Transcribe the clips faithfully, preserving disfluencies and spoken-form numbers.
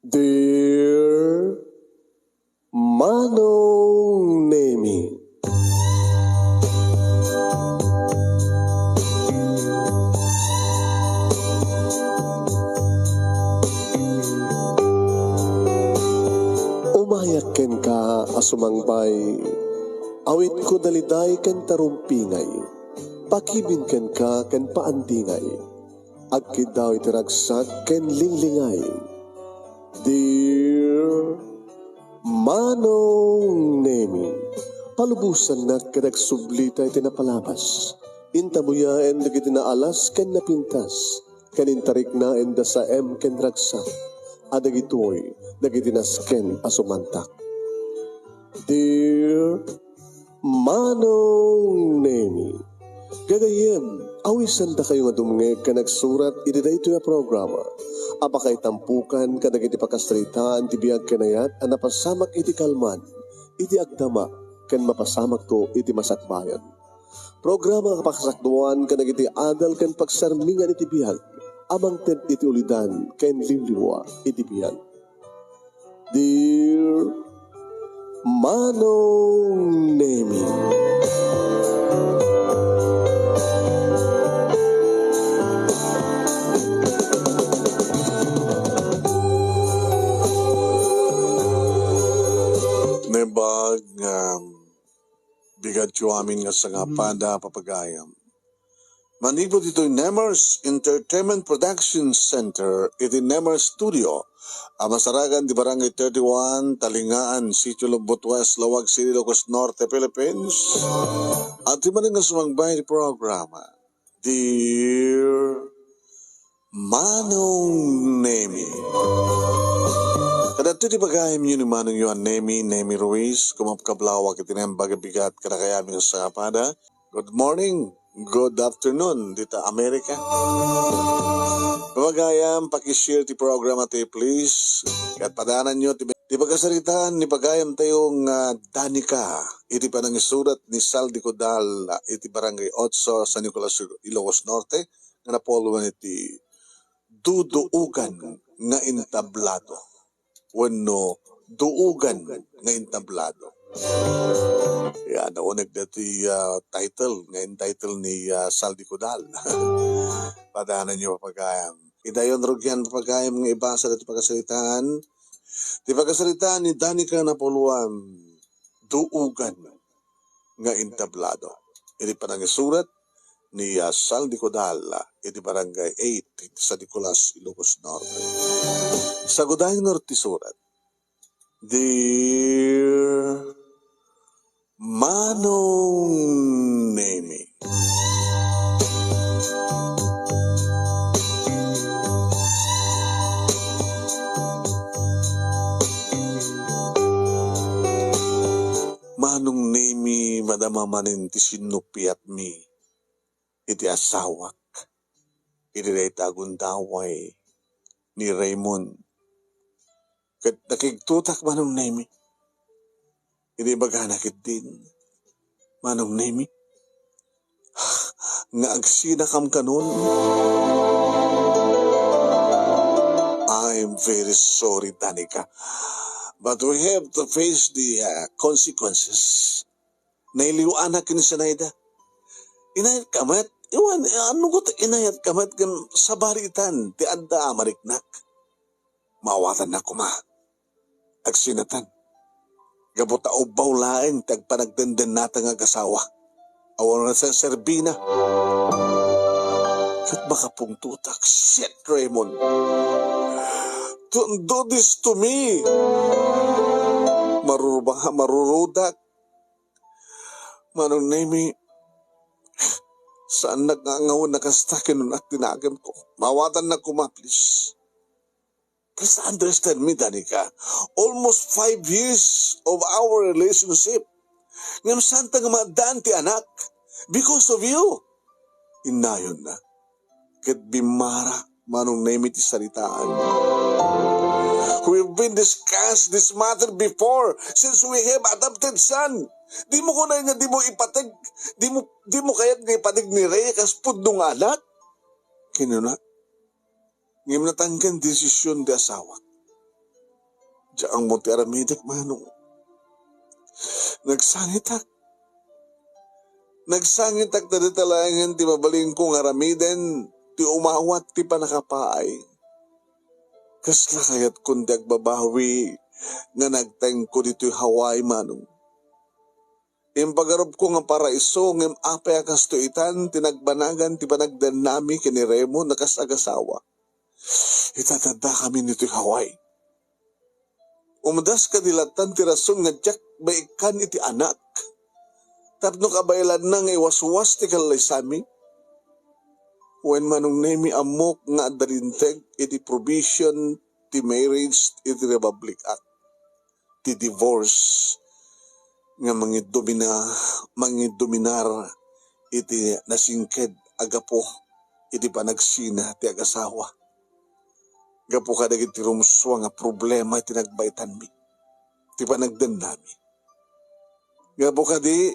Dear Manong Nemi. Umayak kenka a sumangbay, awitko daliday ken tarumpingay, pakibin kenka ken paandingay. Agkiddaw iti ragsak ken linglingay. Dear Manong Nemi, palubosannak ket agsublita iti napalabas. Intabuyaen dagiti naalas ken napintas, ken intariknaen da saem ken ragsak, a dagitoy dagiti nasken a sumantak. Dear Manong Nemi, gagayyem, awisandakayo nga dumngeg ken agsurat iti daytoy a programa a pakaitampokan kadagiti pakasaritaan ti biag ken ayat a napasamak iti kalman, iti agdama, ken mapasamakto iti masakbayan. Programa a pakasakduan kadagiti adal ken pagsarmingan iti biag a mangted iti ulidan ken liwliwa iti biag. Dear Manong Nemi. Naimbag nga bigatyo amin nga sangapada, papagayam. Manipud ditoy Nemers Entertainment Production Center iti Nemers Studio a masarakan ti Barangay thirty-one, Talingaan, Sitio Lombot West, Laoag City, Ilocos Norte, Philippines. At ti manen nga sumangbay ti programa, Dear Manong Nemi. Kadagitoy ti pagayamyo ni Manongyo a Nemi, Nemi Ruiz, kumapkablawak iti naimbag a bigat kadakayamin nga sangapada. Good morning, good afternoon, dita Amerika. Pagayam, pakishare ti programa tayo, please. Ket padananyo ti, ti pagkasaritaan ni pagayam tayo nga Danica, iti panangisurat ni Saldi Codal, iti Barangay Otso, San Nicolas, Ilocos Norte, nga napulwan iti Duduogan nga Entablado wenno Duogan nga Entablado. Ya, nauneg dati, ah, title nga entitle ni, ah, Saldi Codal. Padananyo, papagayam. Idayon rugian, papagayam, nga ibasa dati pakasaritaan. Ti pakasaritaan ni Danica Napuluan, Duogan nga Entablado. Iti panangisurat ni, ah, Saldi Codal, ah, iti Barangay eight, iti San Nicolas, Ilocos Norte. Sagudayna ti surat. Dear Manong Nemi. Manong Nemi, madama manen ti sinnupiatmi iti asawak iti dayta a gundaway ni Raymond. Ket nakigtotak, Manong Nemi. Iti ibagana ketdin, Manong Nemi, nga agsinakam kanon. I'm very sorry, Danica. But we have to face the, uh, consequences. Nailiw-anak ken ni Zenaida. Inayatka met? Iwan, ano ket inayatka met ken sabali itan ti adda a mariknak? Maawatannak koma. Agsinatan. Gapu ta ubbaw laeng ti agpanagdendennata nga agasawa. Awan a serserbina. Ket makapungtotak. Shit, Raymond. Don't do this to me. Maruruba-, marurudak. Manong Nemi, saannak nga angawen a kasta, kinunak ti nakemko. Maawatannak koma, please. Please understand me, Danica. Almost five years of our relationship. Ngem saanta nga maaddaan ti anak because of you. Innayonna. Ket bimmara, Manong Nemi, ti saritaan. We've been discussed this matter before since we have adopted son. Dimo kunay nga dimo ipateg, dimo, dimo kayat nga ipateg ni Rey kas pudno nga anak? Kinuna. Ngem natangken ti desisyon ti asawak. Diak ammo ti aramidek, Manong. Nagsangitak. Nagsangitak ta dita laengen ti mabalinko nga aramiden, ti umawat ti pannakapaay. Kasla kayatkon ti agbabawi nga nagtengko ditoy Hawaii, Manong. Impagarupko nga paraiso, ngem apay a kastoy itan ti nagbanagan ti panagdennami ken ni Raymond a kas agasawa. Ita, ta addakami ditoy Hawaii. Umedas kadi lattan ti rason nga diak maikkan iti anak tapno kabaelanna nga iwaswas ti kallaysami? Wen, Manong Nemi, ammok nga adda linteg iti provision ti marriage iti Republic Act, ti divorce nga mangiddomina-, mangiddominar iti nasingked a gapu iti panagsina ti agasawa. Gapu kadagiti rumsua nga problema iti nagbaitanmi, ti panagdennami. Gapu kadi,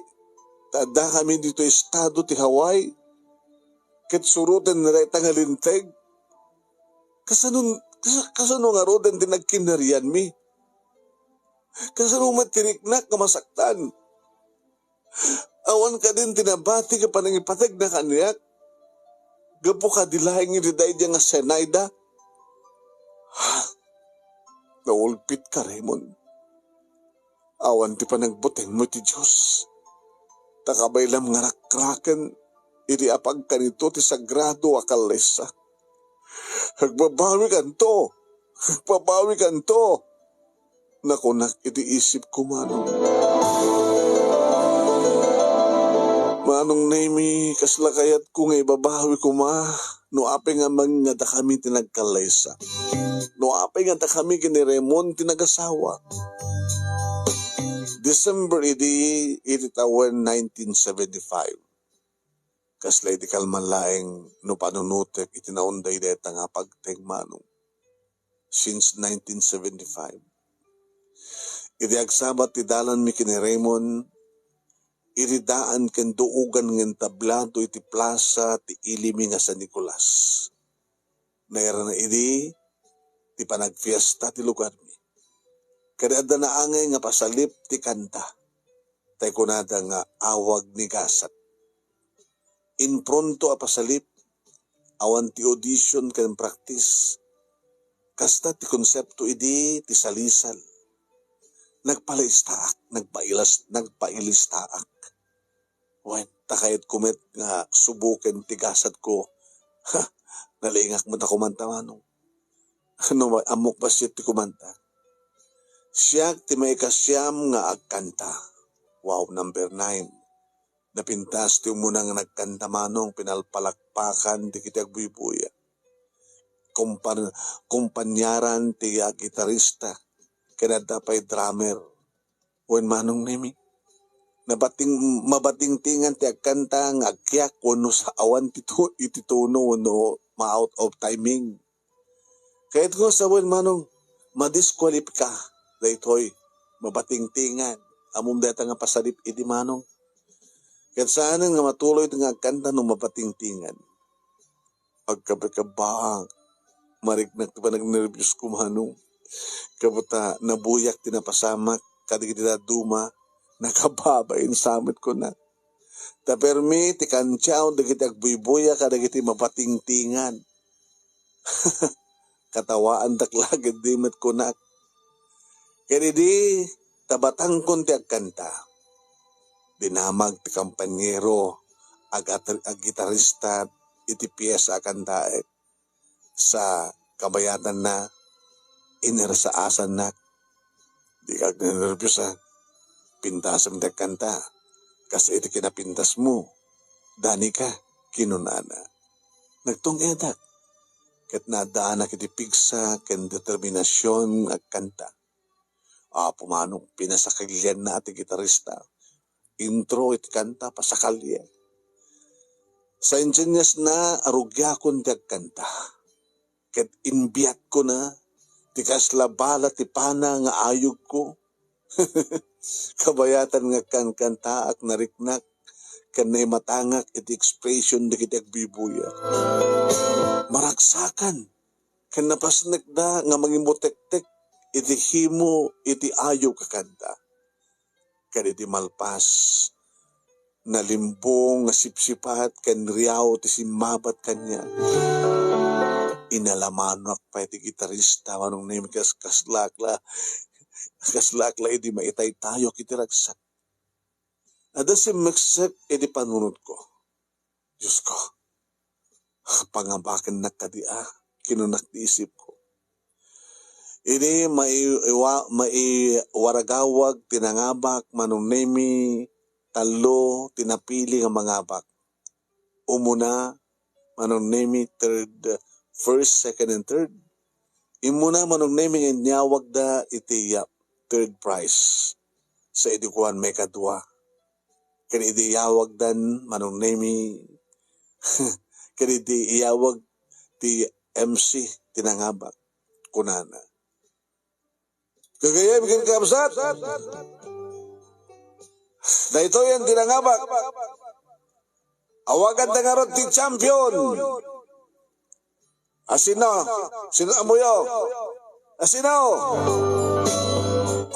ta addakami ditoy estado ti Hawaii, ket suroten dayta nga linteg. Kasano, kas-, kasano ngaruden ti nagkinarianmi? Kasano met ti riknak nga masaktan? Awan kadin ti nabati nga panangipategna kaniak? Gapu kadi laeng iti daydiay nga Zenaida? Ha? Naulpitka, Raymond. Awan ti panagbutengmo iti Dios. Ta kabaelam nga rakraken idi apagkanito ti sagrado a kallaysa. Agbabawikanto! Agbabawikanto! Nakunak iti isipko, Manong. Manong Nemi, kasla kayatko nga ibabawi koma no apay nga man nga dakami ti nagkallaysa. No apay nga dakami ken ni Raymond ti nagasawa. December idi, iti tawen nineteen seventy-five. Kasla iti kalman laeng no panunotek iti naunday dayta nga pagteng, Manong. Since nineteen seventy-five. Iti agsabat ti dalanmi ken ni Raymond, iti daan ken duogan nga entablado iti plasa ti ilimi nga San Nicolas. Nairana idi ti panagfiesta ti lugarmi. Kadi adda naangay nga pasalip ti kanta. Tay kunada nga Awag ni Gasat. Impronto a pasalip, awan ti audition ken practice. Kasta ti konsepto idi ti salisal. Nagpalaistaak, nagpailas-, nagpailistaak. Wen, ta kayatko met nga suboken ti gasatko. Ha, nalingak met a kumanta, Manong. Ano, ammok bassit ti kumanta. Siak ti maikasiam nga agkanta. Wow, number nine. Napintas ti umuna nga nagkanta, Manong, pinalpalakpakan dagiti agbuybuya. Kompar-, kompaniaran ti gitarista, ken adda pay drummer. Wen, Manong Nemi, nabating-, mabatingtingan ti agkanta nga agkiak wenno sa-, awan ti tu-, iti tono wenno ma-out of timing. Kayatko nga sawen, Manong, madiskualipika daytoy. Mabatingtingan. Ammom dayta nga pasalip idi, Manong. Ket saanen nga matuloy nga agkanta no mabatingtingan. Agkabakabak. Mariknak ti panagnerbios ko, Manong. Gapu ta nabuyak ti napasamak kadagiti dadduma, nakababain sa met kunak. Ta permi ti kantiaw dagiti agbuybuya kadagiti mabatingtingan. Katawaandak la ket di met kunak. Ket idi tabatangkon ti agkanta, dinamag ti kompanyero, ag-, ag-, aggitarista iti piesa a kantaek. Sa kabayatanna, inersasannak. Dika agnerbios, a. Pintasem ti agkanta. Kas iti kinapintasmo, danika, kinunana. Nagtung-edak, ket naaddaanak iti pigsa ken determinasion nga agkanta. Apo Manong, pinasakalianna ti gitarista. Intro iti kanta, pasakalian. Sa injeniasna, arugiakon ti agkanta. Ket inbiatkona ti kasla bala ti pana nga ayogko. Kabayatan nga agkankantaak, nariknak ken naimatangak iti expression dagiti agbuybuya. Maragsakan ken napasnekda nga mangimutektek iti himo iti ayup a kanta. Ken idi malpas, nalimbong nga sipsipat ken riaw ti simmabat kaniak. Inalamanak pay ti gitarista, Manong Nemi, kas-, kaslak la, kaslak la idi maitaytayok iti ragsak. Adda simmeksek iti panunotko. Diosko, pangabakennak kadi a, kinunak ti isipko. Idi mai-, iwa-, maiwaragawag ti nangabak, Manong Nemi, tallo ti napili nga mangabak. Umuna, Manong Nemi, third, first, second, and third. Immuna, Manong Nemi, nga inyawagda iti, ah, third prize. Sa idi kuan, maikadua. Ken idi iyawagdan, Manong Nemi, ken idi iyawag ti M C ti nangabak, kunana, "Gagayyem ken kabsat, daytoyen ti nangabak. Awaganda ngarud ti champion." "Asino? Sino ammoyo? Asino?"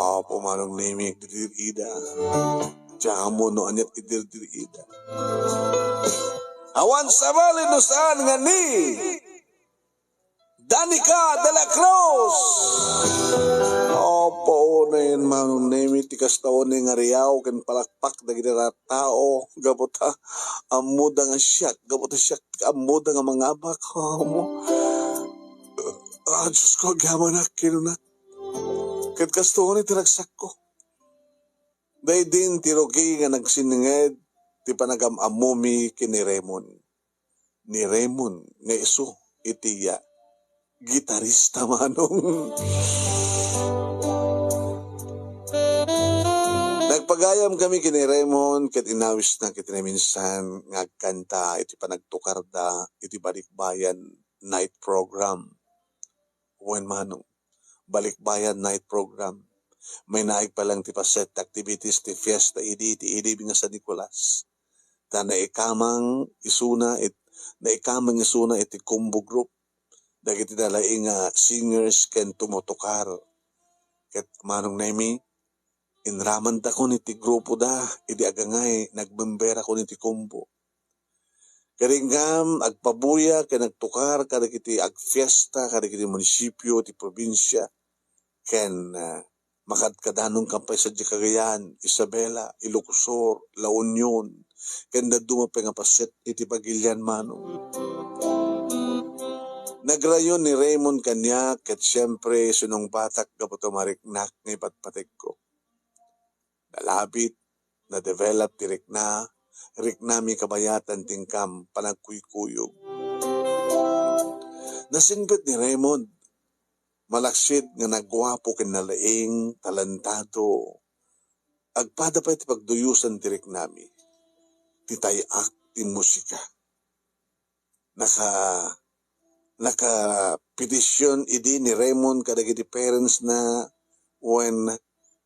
Apo, Manong Nemi, agdidir-ida. Diak ammo no ania ti ididir-ida. Awan sabali no saan nga ni Danica de la Cruz! Apo, unayen, Manong Nemi, ti kasta unay nga riaw ken palakpak dagiti tattao, gapu ta ammoda nga siak, gapu ta siak ammoda nga mangabak, amo. Ah, Diosko, agyamanak, kinuna. Ket kastoy ti ragsakko. Daydi ti rugi nga nagsinninged ti panagam-ammomi ken ni Raymond. Ni Raymond nga isu iti, ah, gitarista, Manong. Nagpagayam kami ken ni Raymond ket inawisna ket naminsan nga agkanta iti panagtukarda iti balikbayan night program. Wen, Manong, balikbayan night program. Mainaig pa lang ti paset ti activities ti fiesta idi ti idi nga San Nicolas. Ta naikamang isuna it-, naikamang isuna iti combo group dagiti nalaing nga singers ken tumutukar. Ket Manong Nemi, inramantakon iti grupoda idi agangay nagmemberakon iti combo. Kadi ngem, agpabuya ken agtukar kadagiti agfiesta kadagiti munisipio ti probinsia ken, ah, makadkadanon kam pay sadiay Cagayan, Isabela, Ilocos Sur, La Union, ken dadduma pay nga paset iti pagilian, Manong. Nagrayon ni Raymond kaniak ket siempre sinungbatak gapu ta mariknak nga ipatpategko. Nalabit, na-develop ti rikna, riknami kabayatan ti inkam panagkuykuyog. Nasingpet ni Raymond, malaksid nga naguapo ken nalaing, talentado. Agpada pay ti pagduyosan ti riknami. Ti tay-ak ti musika. Naka-, nakapetisyon idi ni Raymond kadagiti parents na wen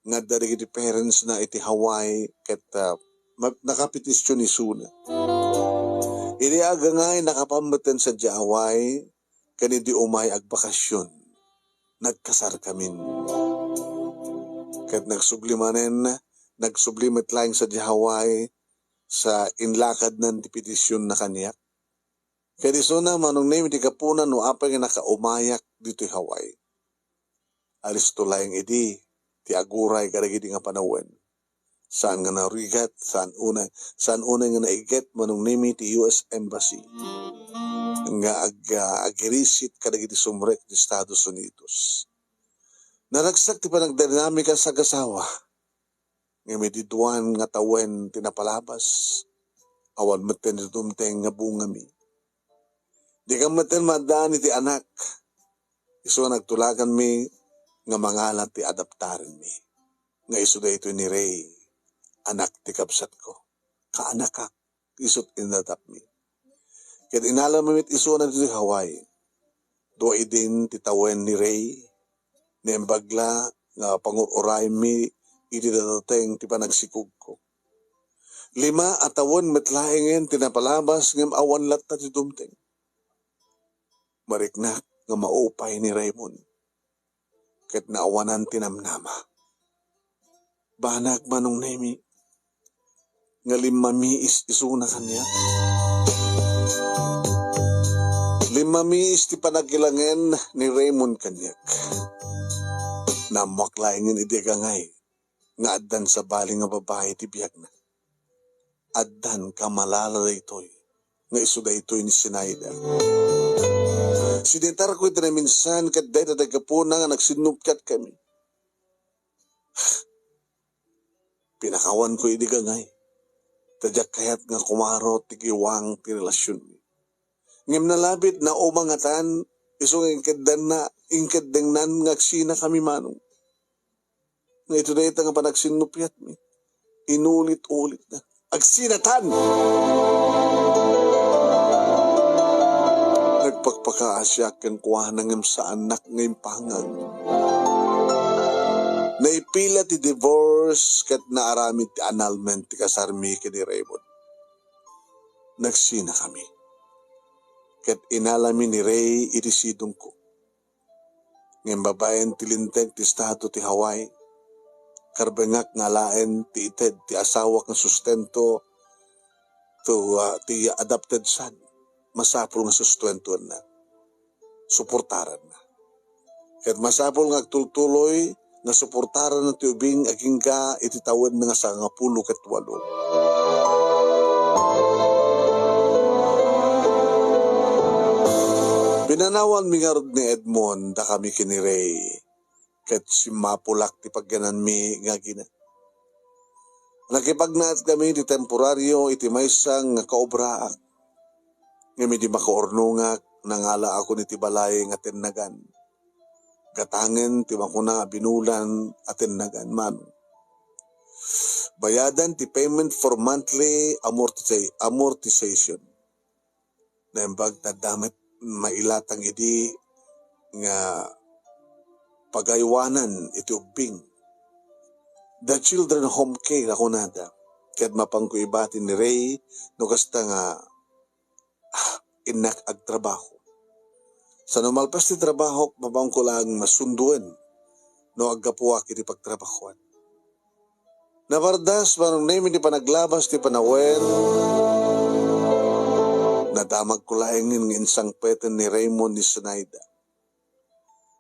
nga adda dagiti parents na iti Hawaii ket, ah, ma-, nakapetisyon isuna. Idi agangay nakapan metten sadiay Hawaii ken idi umay agbakasyon, nagkasarkamin. Ket nagsubli manen, nagsubli met laeng sadiay Hawaii sa inlakadnan ti petisyonna kaniak. Ket isuna, Manong Nemi, ti gapuna no apay nga nakaumayak ditoy Hawaii. Alisto laeng idi ti aguray kadagidi nga panawen. Saan nga narigat, saan unay, saan unay nga naigat, Manong Nemi, ti U S Embassy nga ag-, agirisit kadagidi sumrek ti Estados Unidos. Naragsak ti panagdinamik a sagasawa. Ngem idi duan nga tawen ti napalabas, awan metten ti dumteng nga bungami. Dikam metten maaddaan iti anak. Isu a nagtulaganmi nga mangala ti adaptarenmi. Nga isu daytoy ni Ray, anak ti kabsatko. Kaanakak, isut inadapmi. Ket inalami met isu a ditoy Hawaii. Dua idin ti tawen ni Ray, naimbag la nga pangur-uraymi iti dadateng ti panagsikogko. Lima a tawen met laengen ti napalabas ngem awan latta ti dumteng. Mariknak nga maupay ni Raymond. ket naawanan ti namnama. Banag, Manong Nemi, nga limmamiis isuna kaniak. Limmamiis ti panakilangen ni Raymond kaniak. Naammoak laengen idi agangay nga addan sabali nga babai ti biagna. Addan kamalala daytoy nga isu daytoy ni Sinaida. Sinitarko iti naminsan ket dayta ti gapuna nga nagsinnuppiatkami. Pinakawanko idi agangay, ta diak kayat nga kumaro ti kiwang ti relasionmi. Ngem nalabit, nauma ngatan, isu nga inkeddanna, inkeddengnan nga agsinakami, Manong. Nga ito dayta nga panagsinnuppiatmi, inulit-ulitna. Agsinatan! Nagpakpakaasiak kenkuana ngem saannak nga impangag. Naipila ti divorce ket naaramid ti annulment ti kasarmi ken ni Raymond. Nagsinakami. Ket inalami ni Ray iti sidongko. Ngem babaen ti linteg ti estado ti Hawaii, karbengak nga alaen ti ited ti asawak nga sustento to, ah, ti adopted son. Masapul nga sustentoenna, suportaranna. Ket masapul nga agtultuloy nga suportaranna ti ubing agingga iti tawen nga sangapulo ket walo. Pinanawanmi ngarud ni Edmond dakami ken ni Ray, ket simmapulak ti pagyananmi nga agina. Nakipagnaetkami ti temporario iti maysa nga kaobraak. Ngem idi makaurnongak, nangalaakon iti balay nga tennagan. Gatangen ti makuna a binulan a tennagan, Manong. Bayadan ti payment for monthly amortisa-, amortization. Naimbag ta adda met mailatang idi nga pagaywanan iti ubbing. The children home care a kunada. Ket mapanko ibati ni Ray no kasta nga, ah, innak agtrabaho. Sa no malpas ti trabahok, mapanko lang masunduen no aggapuak iti pagtrabahoan. Napardas, Manong Nemi, ti panaglabas ti panawen. Nadamagko laengen nga insangpeten ni Raymond ni Sinaida.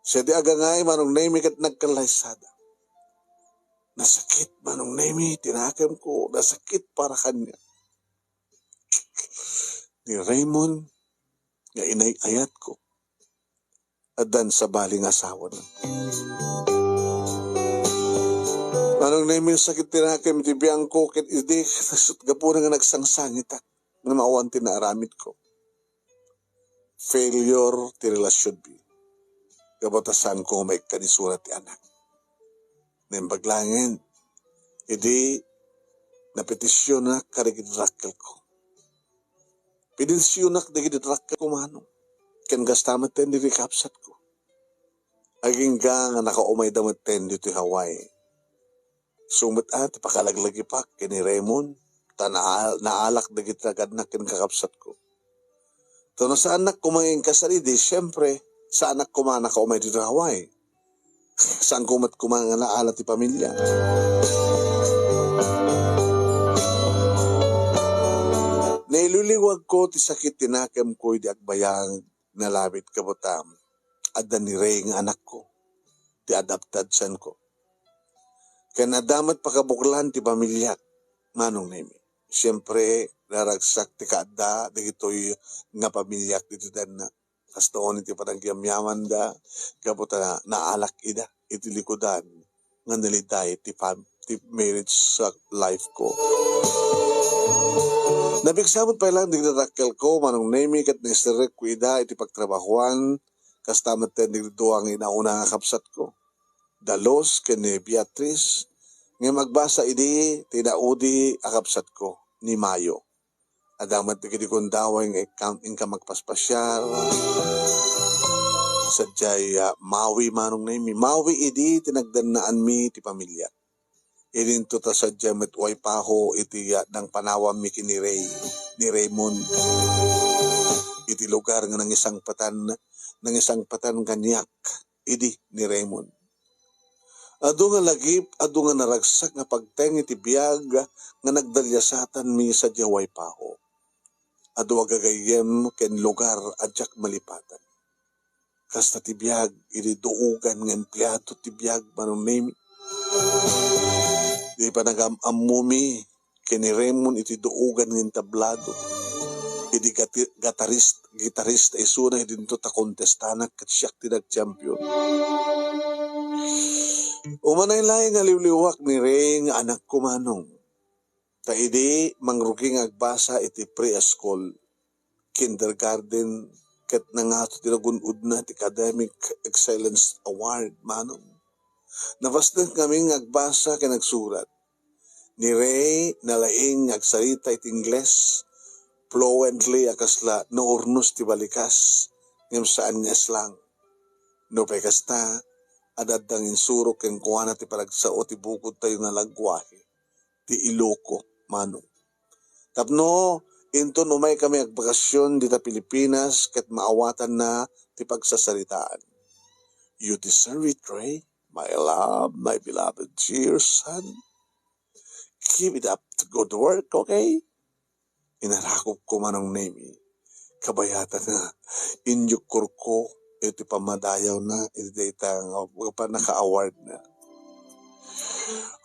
Sadi agangay, Manong Nemi, ket nagkallaysada. Nasakit, Manong Nemi, ti nakemko. Nasakit para kaniak. Ni Raymond nga inay-ayatko, addan sabali nga asawana. Manong Nemi, sakit ti nakem iti biangko ket idi, gapuna nga nagsangsangitak nga maawan ti naaramidko. Failure ti relasionmi. Gapu ta saanko nga maikkan isuna ti anak. Naimbag laengen, idi napetisionak kadagiti dakkelko. Pinitionak dagiti dakkelko, Manong, ken kasta met ti kakabsatko. Agingga nga nakaumayda met ditoy Hawaii. Isu met a ti pakalaglagipak ken ni Raymond, ta naa-, naalak dagiti nagannak ken kakabsatko. Ta no saannak koma nga inkasar idi, siempre, saanak koma nakaumay ditoy Hawaii. Saanko met koma nga naala ti pamilia. Nailiwliwagko ti sakit ti nakemko idi agbayag, nalabit gapu ta adda ni Ray nga anakko, ti adopted sonko. Ken adda met pakabuklan ti pamiliak, Manong Nemi. Siempre, naragsak ti kaadda dagitoy nga pamiliak ditoy daenna. Kasta unay ti panagyamyamanda, gapu ta naalak ida iti likudan nga naliday ti fam-, ti marriage sa life ko. Napigsa met pay lang dagiti dakkelko, Manong Nemi, ket naiserrekko ida iti pagtrabahoan, kasta met dagiti dua nga inauna nga kabsatko, da Luz ken ni Beatrice, ngem agbasa idi ti naudi a kabsatko, ni Mayo. Adda met dagiti gundaway nga ikka-, inka magpaspasiar. Sadiay, ah, mawi, Manong Nemi. Mawi idi ti nagdannaanmi ti pamiliak. Idinto ta sadiay met waypaho iti, ah, nangpanawanmi ken ni Ray, ni Raymond. Iti lugar nga nangisangpatan, nangisangpatan kaniak idi ni Raymond. Adu nga lagip, adu nga naragsak nga pagteng iti biag nga nagdaliasatanmi sadiay Waipahu. Adu a gagayyem ken lugar a diak malipatan. Kasta ti biag idi duogan nga empleado ti biag, Manong Nemi. Di panagam-ammomi ken ni Raymond iti duogan nga entablado. Idi gati-, gatarist-, gitarista isuna idinto ta kontestanak ket siak ti nagchampion. Umanay laeng nga liwliwak ni Ray nga anakko, Manong. Ta idi mangrugi nga agbasa iti preschool, kindergarten, ket nangato ti nagun-odna ti Academic Excellence Award, Manong. Napasnek ngamin nga agbasa ken agsurat. Ni Ray, nalaing nga agsarita iti Ingles, fluently a kasla naurnos ti balikas, ngem saan nga slang. Nupay kasta, adda nga insurok kenkuana ti panagsao ti bukodtayo nga lengguahe, ti Iloko, Manong. Tapno inton umaykami agbakasyon dita Pilipinas ket maawatanna ti pagsasaritaan. You deserve it, Ray, my love, my beloved dear son. Keep it up the good work, okay? Inarakupko, Manong Nemi. Kabayatan nga inyukkorko iti pammadayawna iti dayta nga pannaka-awardna.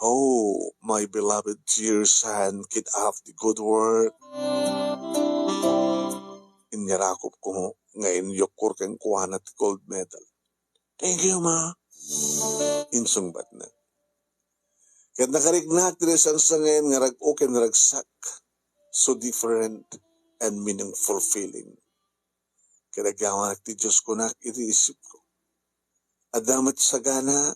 Oh, my beloved dear son, keep up the good work. Inarakupko nga inyukkor kenkuana ti gold medal. "Thank you, Ma," insungbatna. Ket nakariknak ti naisangsangen nga rag-o ken ragsak, so different and meaningful feeling. Ket agyawanak ti Dios, kunak iti isipko. Adda met sagana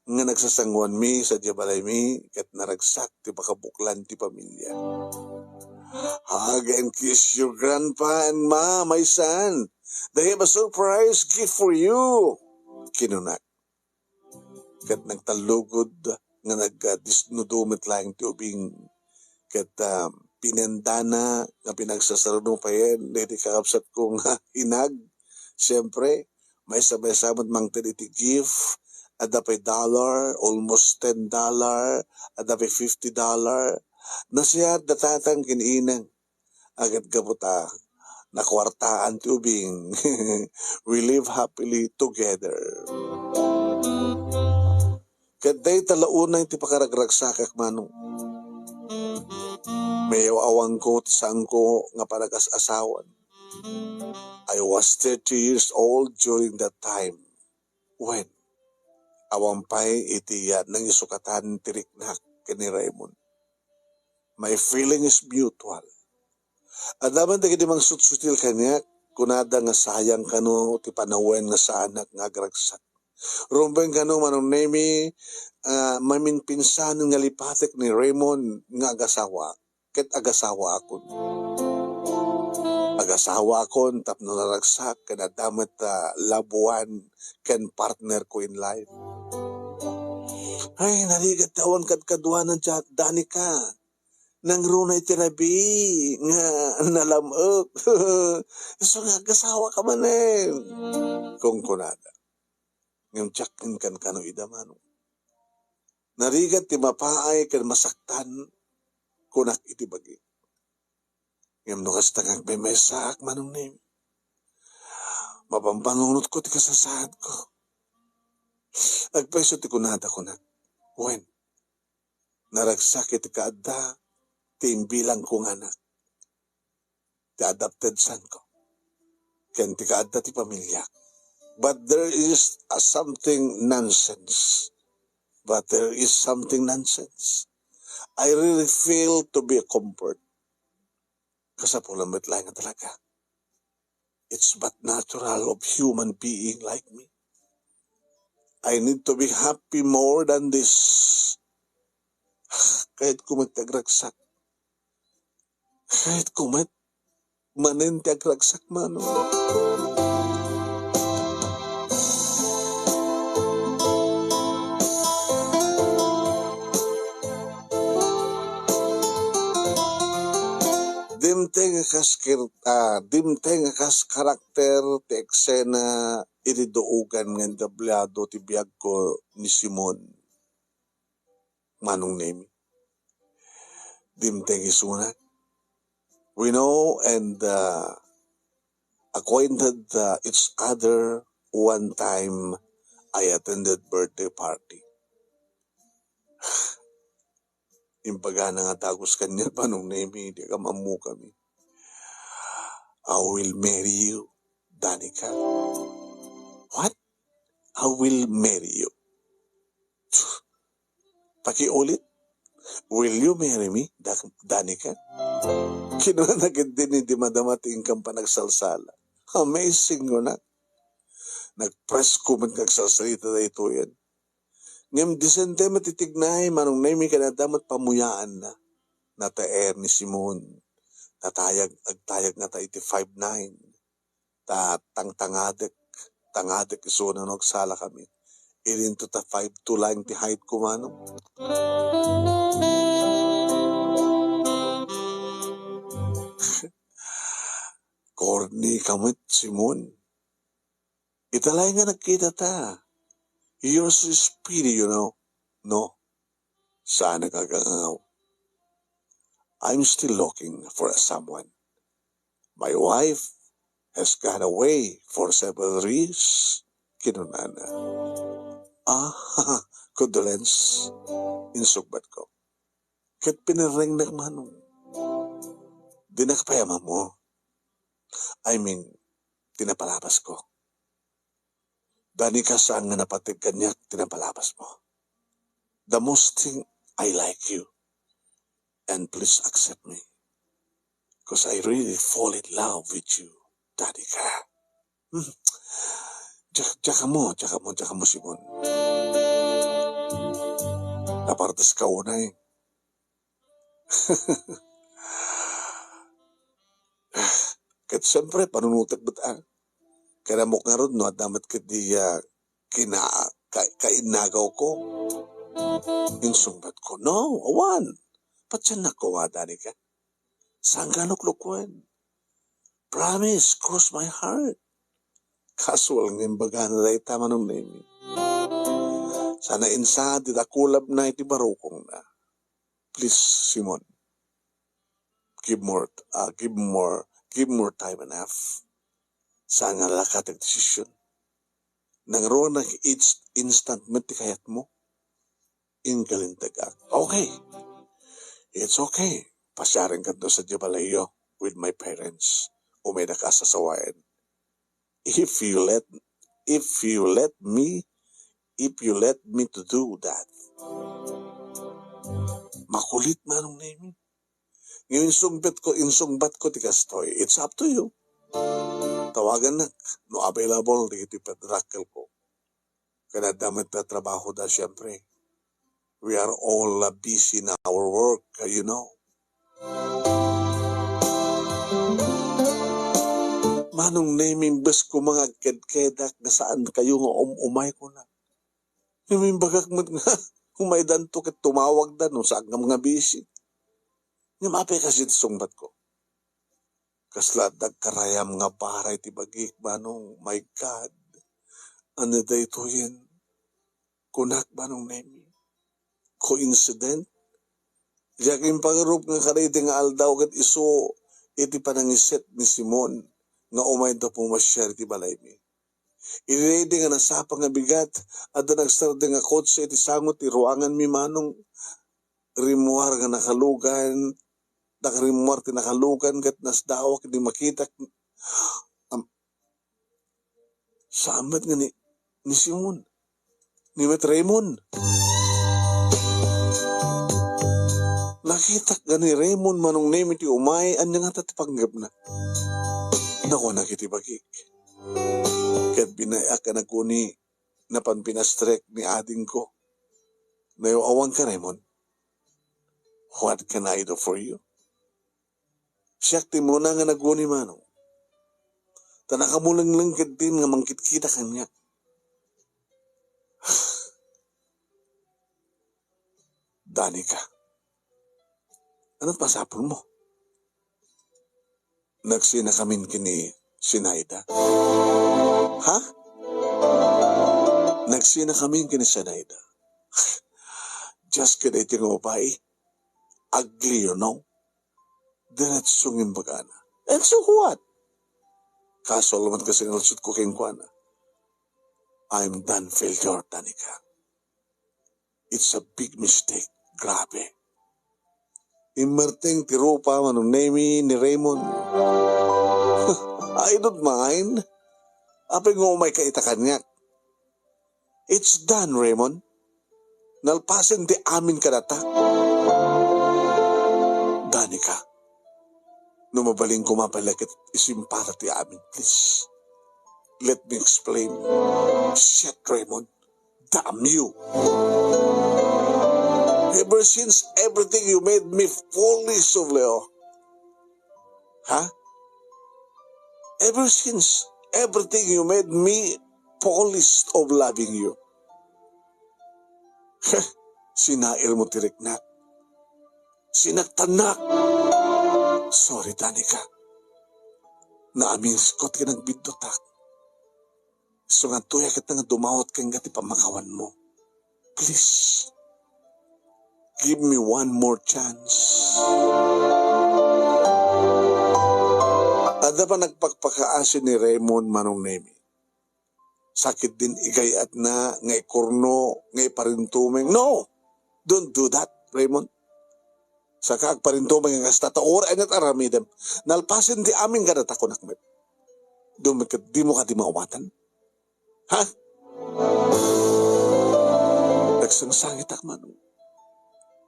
nga nagsasanguanmi sadiay balaymi ket naragsak ti pakabuklan ti pamilya. "Hug and kiss your grandpa and ma, my son. They have a surprise gift for you," kinunak. Ket nagtallugod nga nagdisnudo met laeng ti ubing. Ket, ah, pinendana nga pinagsasaruno payen dagiti kakabsatko nga inag. Siyempre, maysa-maysa met mangted iti gift. Adda pay dollar, almost ten dollar, adda pay fifty dollar. Nasiat da tatang ken inang. Ket gapu ta nakuartaan ti ubing, we live happily together. Ket dayta la unay ti pakaragragsakak, Manong. Mayaw-awanko ti saanko nga panagas-asawan. I was thirty years old during that time. Wen, awan pay iti, ah, nangisukatan ti riknak ken ni Raymond. My feeling is mutual. Adda met dagiti mangsutsutil kaniak, kunada nga sayang kano ti panawen nga saanak nga agragsak. Rumbeng kano, Manong Nemi, ah, maminpinsan nga lipatek ni Raymond nga agasawa. Ket agasawaakon. Agasawaakon tapno naragsak ken adda met, ah, loved one ken partner ko in life. Ay, narigat ti awan kadkaduanan, Danica. Nangruna iti rabii nga nalam-ek. Isu nga agasawaka manen, kunkunada. Ngem diak inkankano ida, Manong. Narigat ti mapaay ken masaktan, kunak iti bagik. Ngem no kasta nga agmaymaysaak, Manong Nemi, mapampanunotko ti kasasaadko. Agpayso ti kunada, kunak. Wen, naragsak iti kaadda ti imbilangko nga anak, ti adopted son ko, ken ti kaadda ti pamiliak. But there is a something nonsense. But there is something nonsense. I really feel to be a comfort. Kasapulan met laeng nga talaga. It's but natural of human being like me. I need to be happy more than this. Kayatko met ti agragsak. Kayatko met manen ti agragsak, Manong. Dimteng a kas ker-, ah, dimteng a kas karakter ti eksena iti duogan nga entablado ti biagko ni Simon. Manong Nemi. Dimteng isunak. We know and, uh, acquainted, uh, each other one time I attended birthday party. Imbagana nga dagus kaniak, Manong Nemi, diak ammo kami. "I will marry you, Danica." "What?" "I will marry you." Pakiulit, "Will you marry me, Da-, Danica?" Kinuna na ketdi ni di madama ti inkam panagsalsala. "Amazing," kunak. Nagpresko met nga agsalsalita daytoyen. Ngem disente met ti tignay, Manong Nemi, ken adda met pamuyaanna. Nataer ni Simon. Natayag, agtayag ngata iti five nine. Ta tangtangadek, tangadek isuna no agsala kami. Idinto ta five two laeng ti height ko, Manong. Corny ka met, Simon. Ita laeng nga nagkita ta. You're so speedy, you know. No? Saan nga agangaw? I'm still looking for a someone. My wife has gone away for several years, kinunana. Ah, condolence, insungbat ko. Ket pinirrengnak, Manong. Dinak pay ammo. I mean, ti napalabas ko. Danica, saan nga napateg kaniak ti napalabas mo. The most thing, I like you. And please accept me. 'Cause I really fall in love with you, Danica. Hmm. Diak, diak ammo, diak ammo, diak ammo, Simon. Napartes ka unay. Ket siempre, panunotek met, a. Kanayon ngarud no adda met ketdi, a, kina-, ka-, kainnagaw ko. Insungbat ko, "No, awan. Patiennak ko nga, Danica. Saan ka luklukuen. Promise, cross my heart." Casual nga imbagana dayta, Manong Nemi. Sana insaad ti dakulabna iti barukongna. Please, Simon. Give more, ah, give more, give more time enough. Saan nga laka ti decision. Nangruna nga it's instant met ti kayatmo. Inkalinteg ak. Okay. It's okay. Pasiarenkanto sadiay balayyo with my parents. Umaydak a sasawaen. If you let, if you let me, if you let me to do that. Makulit, Manong Nemi. Ngem insungbat ko, insungbat ko ti kastoy. It's up to you. Tawagannak no available dagiti pedrakkel ko. Ken adda met ti trabahoda, siempre. We are all, uh, busy in our work, uh, you know. Manong Nemi, imbes ko nga agkedkedak nga saan kayo nga um-umay, kunak. Ngem imbagak met nga umaydanto ket tumawagda no saan nga busy. Ngem apay kasdi ti sungbat ko. Kasla adda agkarayam nga baray ti bagik, Manong. My God. Ania daytoyen? Kunak, Manong Nemi. Coincident? Diak impagarrup nga kadaydi nga aldaw ket isu iti panangiset ni Simon nga umayda pumasiar iti balaymi. Idi daydi nga nasapa nga bigat, adda nagsardeng a kotse iti sango ti ruanganmi, Manong. Rimmuar nga nakalugan, nakarimmuar ti nakalugan ket nasdawak idi makitak. Am-, saan met nga ni, ni Simon. Ni met Raymond. Nakitak nga ni Raymond, Manong Nemi, ti umay, ania ngata ti panggepna? Nakunak iti bagik. Ket binay-ak a naguni, napan pinastrek ni adingko. Nayaw-awanka, Raymond. What can I do for you? Siak ti umuna nga naguni, Manong. Ta nakamulengleng ketdin nga mangkitkita kaniak. Danica. Ano't masapulmo? Nagsinakamin ken ni Sinaida. Ha? Nagsinakamin ken ni Sinaida. adjust kadaytoy nga babai. Ugly, you know. Diretso nga imbagana. And so what? Kaso, alamon ti sinalsot ko kenkuana, "I'm done failure, Danica. It's a big mistake." Grabe. Immerteng ti rupa, Manong Nemi, ni Raymond. "I don't mind. Apay nga umayka ita kaniak?" "It's done, Raymond. Nalpasen ti amin kadata." "Danica, no mabalin koma pay la ket isimpara ti amin, please. Let me explain." "Shit, Raymond. Damn you. Ever since everything you made me foolish of, Leo." "Huh?" "Ever since everything you made me foolish of loving you." Sinairmo ti riknak. Sinaktannak. Sorry, Danica. Naamisko ti nagbiddutak. Isu ngarud, ket nga dumawat kenka ti pammakawanmo. Please, give me one more chance. Adda pay nagpakpakaasi ni Raymond, Manong Nemi. Sakit din igay-atna nga ikurno, nga iparintumeng. "No! Don't do that, Raymond. Saka agparintumeng nga kasta, ta uray aniat aramidem. Nalpasen ti amin kadata," kunak met. "Dumi ket dimo kadi maawatan? Ha?" Nagsangsangitak, Manong.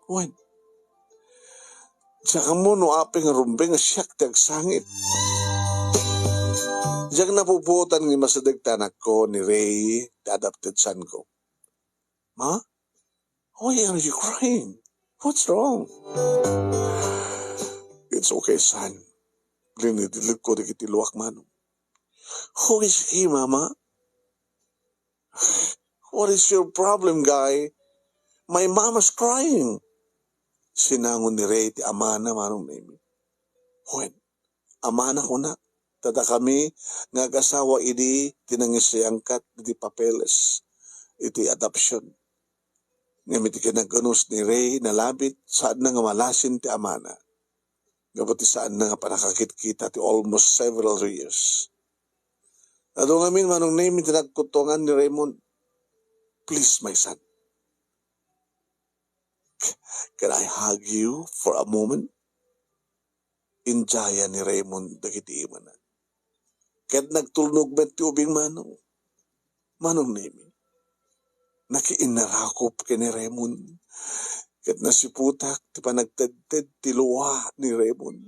Wen, diak ammo no apay nga rumbeng nga siak ti agsangit. Diak napupuotan nga imasideg ti anakko ni Ray, ti adopted son ko. "Ma, why are you crying? What's wrong?" "It's okay, son." Linidilidko dagiti luak, Manong. "Who is he, Mama?" "What is your problem, guy? My mama's crying." Sinango ni Ray ti amana, Manong Nemi. Wen, amana kunak, ta dakami nga agasawa idi ti nangisayangkat iti papeles iti adoption. Ngem iti kinaganus ni Ray, nalabit, saanna nga malasin ti amana. Gapu ti saanna nga pannakakitkita ti almost several years. Adu ngamin, Manong Nemi, ti nagkutuangan ni Raymond. "Please, my son. Can I hug you for a moment?" Injaya ni Raymond dagiti imana. Ket nagtulnog met ti ubing, Manong. Manong Nemi, nakiinnarakop ken ni Raymond, ket nasiputak ti panagtedted ti lua ni Raymond.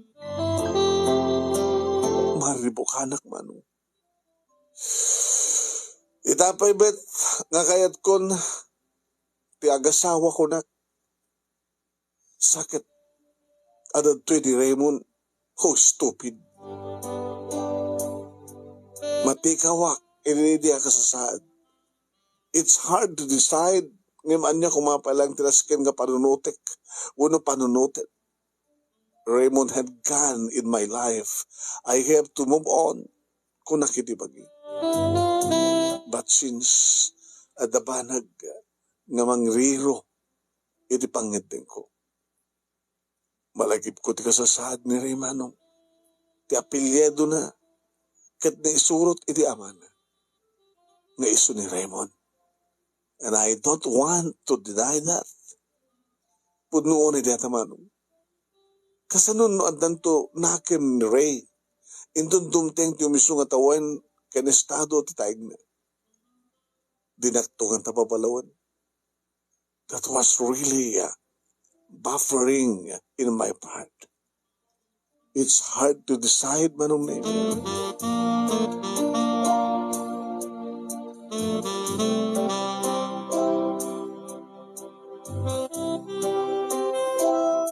Maribukanak, Manong. Ita pay met nga kayatkon ti agasawa kunak. Sakit. Adda ditoy di Raymond. Oh, stupid. Matikawak idi a kasasaad. It's hard to decide. Ngem ania koma pay laeng ti nasken nga panunotek wenno panunoten. Raymond had gone in my life. I have to move on, kunak iti bagi. But since adda banag nga mangriro iti pangngeddengko, malagipko ti kasasaad ni Ray, Manong, ti apelyidona ket naisurot iti amana nga isu ni Raymond. And I don't want to deny that. Pudno unay dayta, Manong. Kasano no addanto nakem ni Ray? Inton dumteng ti umisu nga tawen ken estado ti taegna. Dinakto nga ta babalawen. That was really, uh, buffering in my part. It's hard to decide, Manong Nemi.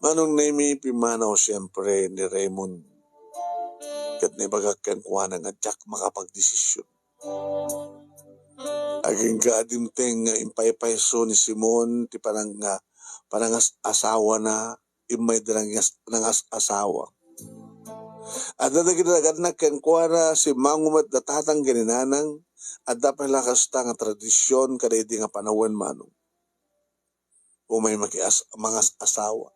Manong Nemi, pimmanaw siempre ni Raymond. Ket naibagak kenkuana nga diak makapagdesisyon. Agingga a dimteng nga impaypayso ni Simon ti panang-, panangas-asawana, immay da nangas-, nangas-asawa. Adda dagiti nagannak kenkuana, simmango met da tatang ken ni nanang, adda pay la kasta nga tradision kadaydi nga panawen, Manong. umay makias-, mangas-asawa.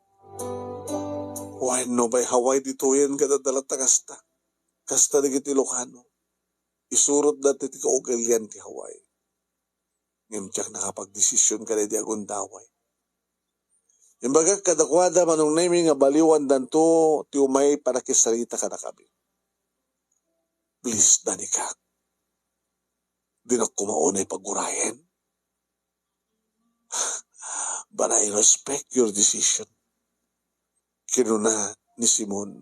Wenno pay Hawaii ditoyen kadadala ta kasta. Kasta dagiti Ilocano. Isurotda ti kaugalian ti Hawaii. Ngem diak nakapagdesision kadaydi a gundaway. Imbagak kadakuada, Manong Nemi, nga baliwandanto ti umay panakisarita kadakami. Please, Danica. Dinak koma unay pagurayen. But I respect your decision, kinuna ni Simon.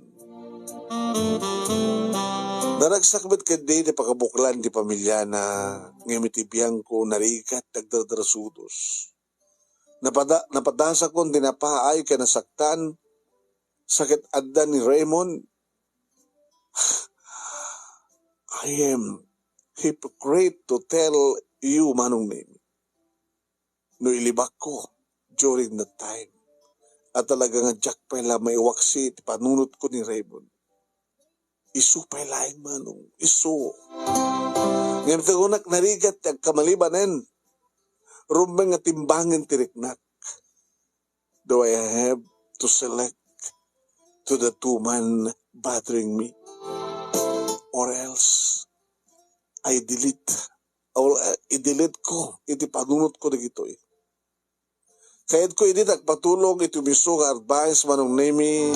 Naragsak met ketdi ti pakabuklan ti pamiliana, ngem iti biangko, narigat ti agdardarasudos. Napada-, napadasakon ti napaay ken nasaktan, sa ket adda ni Raymond. I am hypocrite to tell you, Manong Nemi. No ilibakko during that time, a talaga nga diak pay la maiwaksi ti panunotko ni Raymond. Isu pay laeng, Manong, isu. Ngem ti kunak, narigat ti agkamalibanen. Rumbeng nga timbangen ti riknak. Do I have to select to the two man bothering me? Or else, I delete, or, uh, i-delete ko iti panunotko dagitoy. Kayatko idi ti agpatulong iti umisu nga advice, Manong Nemi.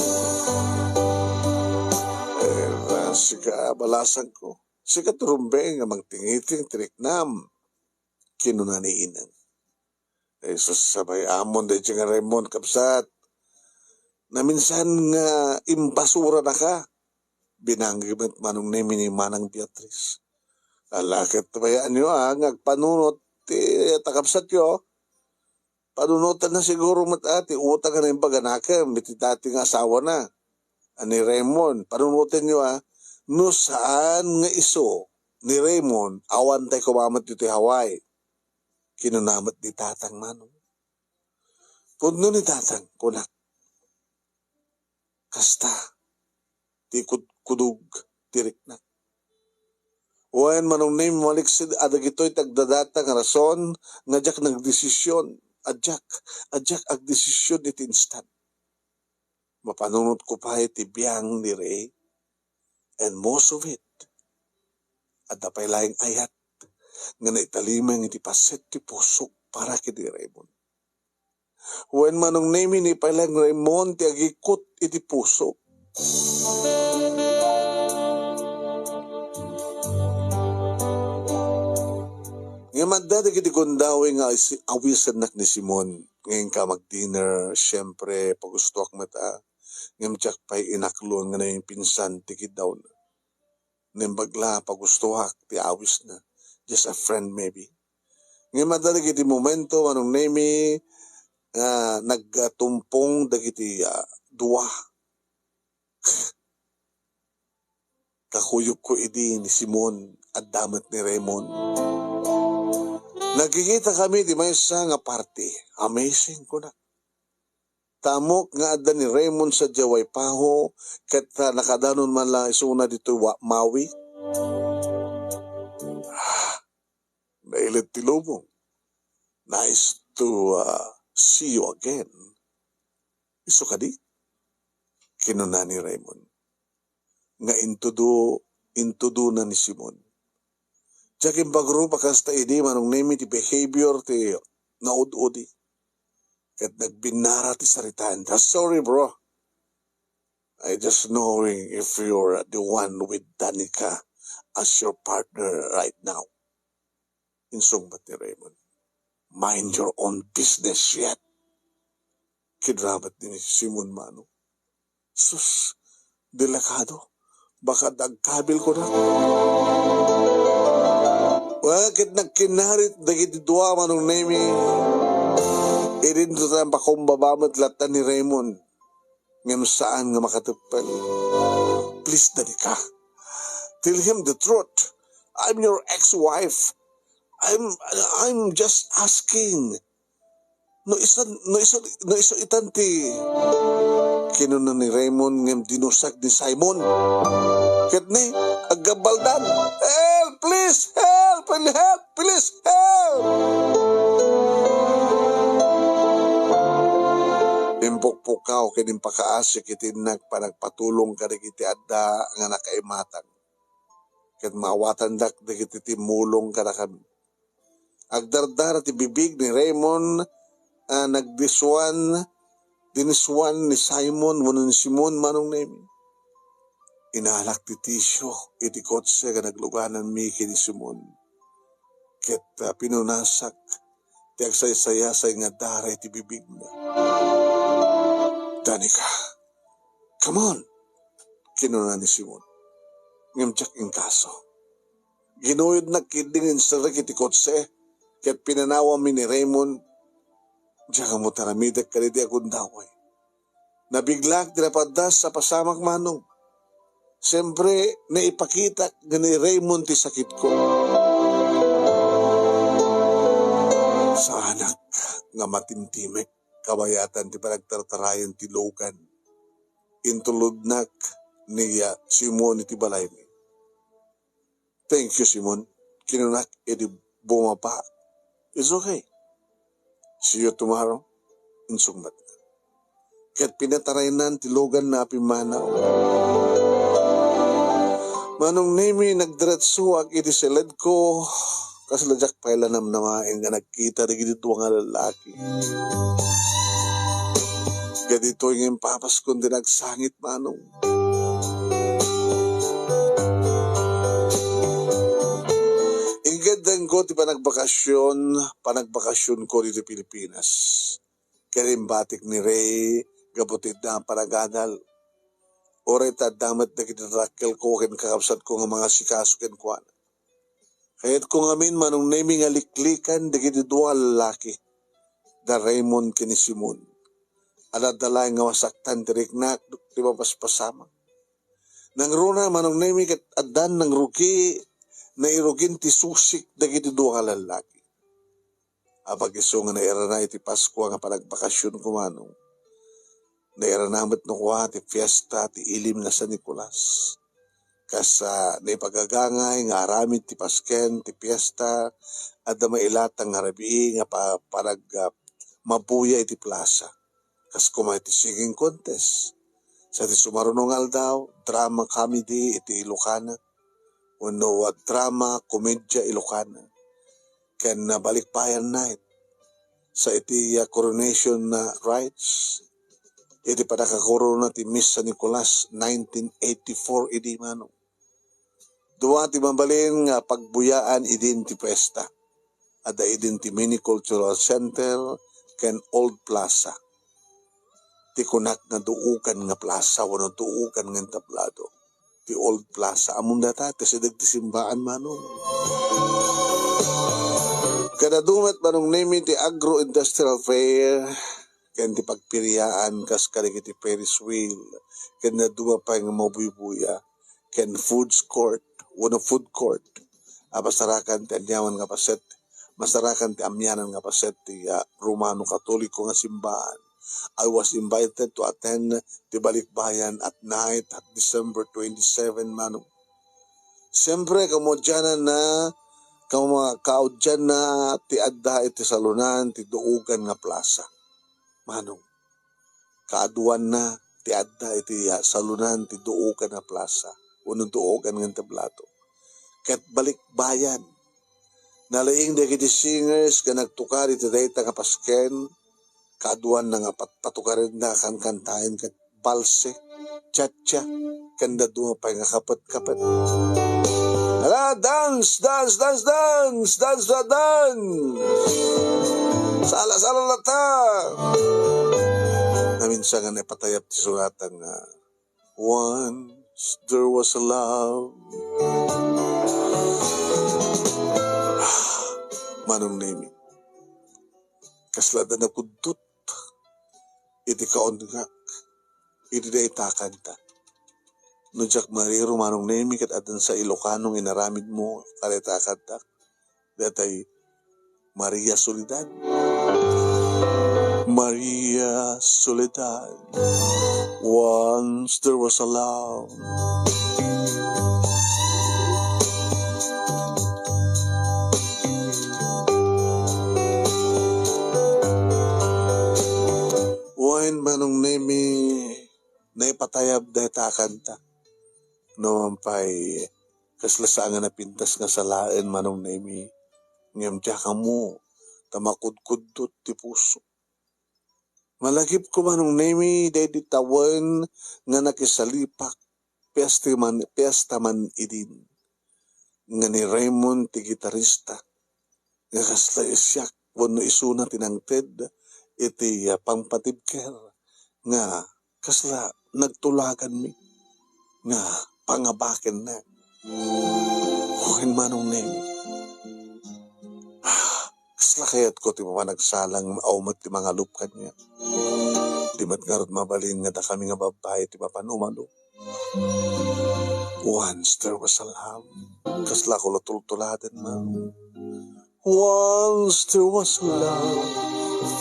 Eh, sika, balasangko. Sika ti rumbeng nga mangtingiting ti riknam, kinuna ni Inang. Eh, sus, sabay amon daydi nga Raymond, kabsat. Naminsan nga imbasura na ka. Binanggi met, Manong Nemi, ni Manang Beatrice. Ala, ket bayaanyo, a, nga agpanunot ti takabsatyo. Panunotenna siguro met, a, ti utang a naimbag a nakem iti dati nga asawana, a ni Raymond. Panunotenyo, a, no saan nga isu ni Raymond, awantay koma met ditoy Hawaii. Kinuna met ni Tatang, Manong. Pudno ni Tatang, kunak. Kasta ti kudkudog ti riknak. Wen, Manong Nemi, maliksid a dagitoy ti agdadata nga rason nga diak nagdesision, a diak, a diak agdesision iti instant. Mapanunotko pay ti biang ni Ray, and most of it, adda pay laeng ayat nga naitalimeng iti paset ti pusok para ken ni Raymond. Wen, Manong Nemi, ni pay laeng Raymond ti agikut iti pusok. Ngem adda dagiti gundaway nga isi-, awisennak ni Simon, nga inka mag-dinner, siempre, pagustoak met, a. Ngem diak pay inaklon nga naimpinsan ti kiddawna. Naimbag la, pagustoak ti awisna. Just a friend, maybe. Ngem adda dagiti momento, Manong Nemi, nga nagtumpong dagiti, a, dua. Kakuyogko idi ni Simon, adda met ni Raymond. Nagkikitakami ti maysa nga party. Amazing, kunak. Ta ammok nga adda ni Raymond sadiay Waipahu, ket, a, nakadanon man la isuna ditoy Wa-, Maui. Ah, nailed ti lubong. Nice to, uh, see you again. Isu kadi? Kinuna ni Raymond. Nga intudo, intudona ni Simon. Diak imbagrup a kasta idi, Manong Nemi, ti behavior ti naud-udi. Ket nagbinnara ti saritaen. Sorry, bro. I just knowing if you're the one with Danica as your partner right now. Insungbat ni Raymond. Mind your own business yet. Kinuna met ni Simon, Manong. Sus, delikado. Baka dagkabil ko na. Wa, ket nagkinarit dagiti dua, Manong Nemi. Idinto ta pakumbaba met latta ni Raymond. Ngem saan nga makateppel. Please, Danica. Tell him the truth. I'm your ex-wife. I'm, I'm just asking. No isu, no isu, no isu itan ti kinuna ni Raymond ngem dinusag ni Simon. Ket ni, aggabaldan. Help! Please! Help! Help! Please! Help! Impukpukaw ken impakaasik iti innak panagpatulong kadagiti adda nga nakaimatang, ket maawatandak dagiti timmulong kadakami. Agdardara ti bibig ni Raymond a nagdisuan, dinisuan ni Simon wenno ni Simon, Manong Nemi. Inalak ti tisio iti kotse nga naglugananmi ken ni Simon, ket, ah, pinunasak ti agsaysayasay nga dara iti bibigna. "Danica, come on," kinuna ni Simon. Ngem diak inkaso. Ginuyodnak ketdi nga inserrek iti kotse, ket pinanawanmi ni Raymond. Diak ammo ti aramidek kadaydi a gundaway. Nabiglak ti napaddas a pasamak, Manong. Siyempre, naipakitak nga ni Raymond ti sakitko. Saanak nga matimtimek kabayatan ti panagtartarayan ti lugan. Intulodnak ni, ah, Simon iti balaymi. "Thank you, Simon," kinunak idi bumaba. "It's okay. See you tomorrow," insungbatna. Ket pinataraynan ti luganna a pimmanaw. Manong Nemi, nagdiretsoak iti siledko. Kasla diak pay la namnamaen nga nagkita dagiti dua nga lallaki. Ket ditoy nga impapaskon ti nagsangit, Manong. Inggedengko ti panagbakasyon, panagbakasyonko ditoy Pilipinas. Ket imbatik ni Ray gapu ti adda a panagadal. Uray ta adda met dagiti rakkelko ken kakabsatko nga mangasikaso kenkuana. Kayatko ngamin, Manong Nemi, nga liklikan dagiti dua a lallaki, da Raymond ken ni Simon. Adda laeng nga masaktan ti riknak, ti mapaspasamak. Nangruna, Manong Nemi, ket addan nangrugi, nairugin ti susik dagiti dua nga lallaki. Apag isu nga nairana iti Paskua nga panagbakasyonko, Manong, nairana met no kua ti fiesta ti ilim nga San Nicolas. Kas, ah, naipagagangay nga aramid ti pasken ti fiesta, adda mailatang nga rabii nga pa-, panag-, ah, mabuya iti plasa. Kas koma iti singing contest. Sa ti sumaruno nga aldaw, drama comedy iti Ilocana, wenno, ah, drama komedia Ilocana. Ken, ah, balikbayan night. Sa iti, ah, coronation, ah, rites, iti pannakakorona ti Miss San Nicolas nineteen eighty-four idi, Manong. Dua ti mabalin nga pagbuyaan idin ti fiesta. Adda idin ti Mini Cultural Center ken Old Plaza. Ti kunak nga duogan nga plasa wenno duogan nga entablado. Ti Old Plaza. Ammom dayta, ti sideg ti simbaan, Manong. Ken adu met, Manong Nemi, ti Agro-Industrial Fair ken ti pagpiriaan kas kadagiti Ferris wheel, ken adu pay nga mabuybuya ken foods court, wenno food court, a masarakan ti aniaman nga paset, masarakan ti amianan nga paset ti, ah, Romano Katoliko nga simbaan. I was invited to attend ti balikbayan at night at December twenty-seven, Manong. Siyempre, kamaudianna, kama-, kaudianna ti adda iti salunan ti duogan nga plasa, Manong. Kaaduanna ti adda iti, ah, salunan ti duogan a plasa wenno duogan nga entablado. Ket balikbayan, nalaing dagiti singers nga nagtukar iti dayta nga pasken, kaaduanna nga pat-, patukarenna a kankantaen ket balse, cha-cha, ken dadduma pay nga kapet-kapet. Ala, dance, dance, dance, dance, dance, dance, dance. Sala, sala, lata. Naminsan nga naipatayab ti suratan nga, "Once there was a love." Manong Nemi, kasla da nakuddot iti kaunegak iti dayta a kanta. No diak mariro, Manong Nemi, ket addan sa Ilocano nga inaramidmo kadayta a kanta. Datay Maria Soledad. Maria Soledad. Once there was a love. When tayab dayta a kanta. No man pay, kasla saan nga napintas nga salaen, Manong Nemi. Ngem diak ammo ta makudkuddot ti puso. Malagipko, Manong Nemi, daydi tawen nga nakisalipak, piesta man, piesta man idin, nga ni Raymond ti gitarista, nga kasla siak wenno isuna ti nangted iti, ah, pangpatibker nga kasla nagtulaganmi nga pangabakenna. Wen, Manong Nemi, kasla kayatko ti mapanagsalang, aw met ti mangalup kaniak. Di met ngarud mabalin nga dakami nga babbai ti mapan umalo. Once there was a love. Kasla ko la tultuladen, Manong. Once there was a love.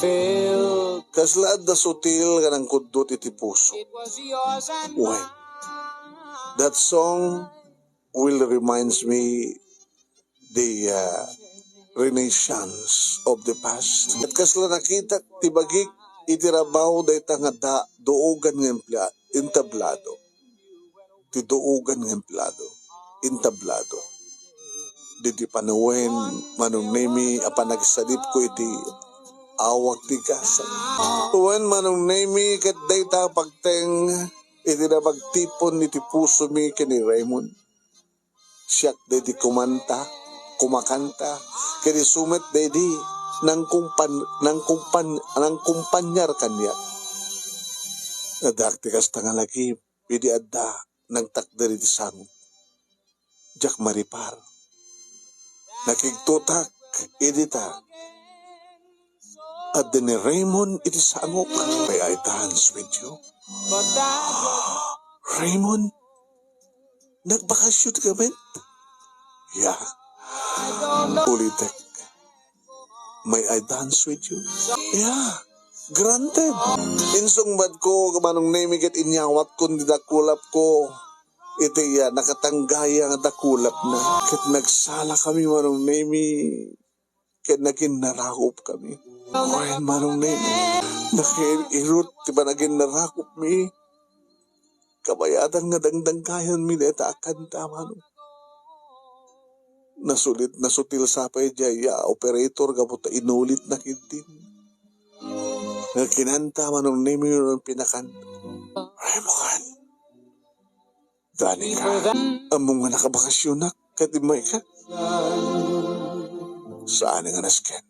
Felt. Kasla adda sutil nga nangkuddot iti puso. It was yours and Wen, mine. That song will reminds me the, uh, renaissance of the past. Ket kasla nakitak ti bagik iti rabaw dayta nga da-, duogan nga empleya-, entablado. Ti duogan nga emplado, entablado. Didi panawen, Manong Nemi, a panagsadipko iti awag ti gasat. Wen, Manong Nemi, ket dayta a pagteng iti napagtipon iti pusomi ken ni Raymond. Siak daydi kumanta, kumakanta, ket isu met daydi nangkumpan-, nangkumpan-, nangkumpanyar kaniak. Addaak ti kasta nga lagip idi adda nagtakder iti sangok. Diak maripar. Nakigtotak idi ta adda ni Raymond iti sangok. May I dance with you? Raymond, nagbakasyon ka met? Yeah. Ulitek. May I dance with you? Yeah. Granted. Insungbatko, Manong Nemi, ket inyawatkon ti dakulapko iti, ah, nakatanggayang a dakulapna. Ket nagsalakami, Manong Nemi, ket naginnarakup kami. Wen, Manong Nemi, nakiirot ti panaginnarakupmi. Kabayatan nga dangdanggayanmi dayta a kanta, Manong. Nasulit, nasutil sa pay diay, ah, operator gapu ta inulitna ketdin. Nga kinanta, Manong Nemi, no pinakan. Raymond. Danika. Ammom nga nakabakasyonak ket immayka. Saan nga nasken.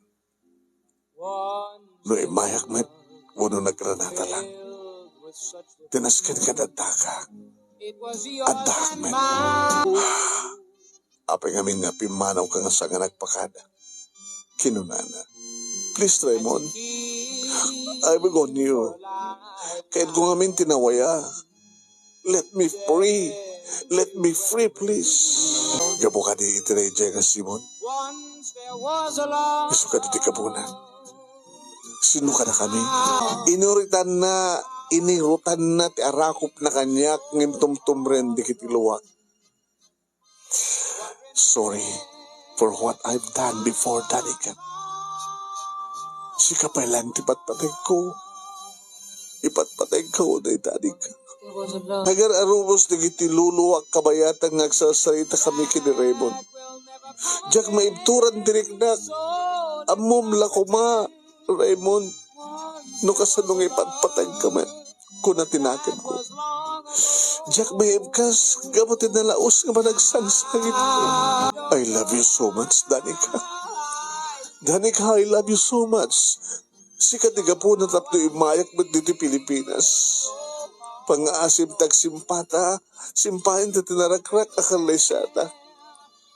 No immayak met, wenno nagranata lang. Ti nasken ket addaka. Addak met. Apay ngamin nga pimmanawka nga saan nga nagpakada? Kinunana. Please, Raymond. I beg on you. Kayatko ngamin ti nawaya. Let me free. Let me free, please. Gapu kadi iti daydiay nga Simon. Isu kadi ti gapuna. Sino kadakami? Inuritanna, inirutanna ti arakupna kaniak ngem tumtumren dagiti luak. Sorry for what I've done before, Danica. Sika pay laeng ti patpategko. Ipatpategko, day, Danica. Agar-arubos dagiti luluak kabayatan nga agsarsarita kami ken ni Raymond. Diak maibturan ti riknak. Ammom la koma. Raymond, no kasano nga ipatpateg ka met, kuna ti nakemko. Diak maibkas gapu ti nalaus nga panagsangsangit. I love you so much, Danica. Danica, I love you so much. Sika ti gapuna tapno immayak met ditoy Pilipinas. Pangaasim ta agsimpata, simpaen ta ti narakrak a kalesata.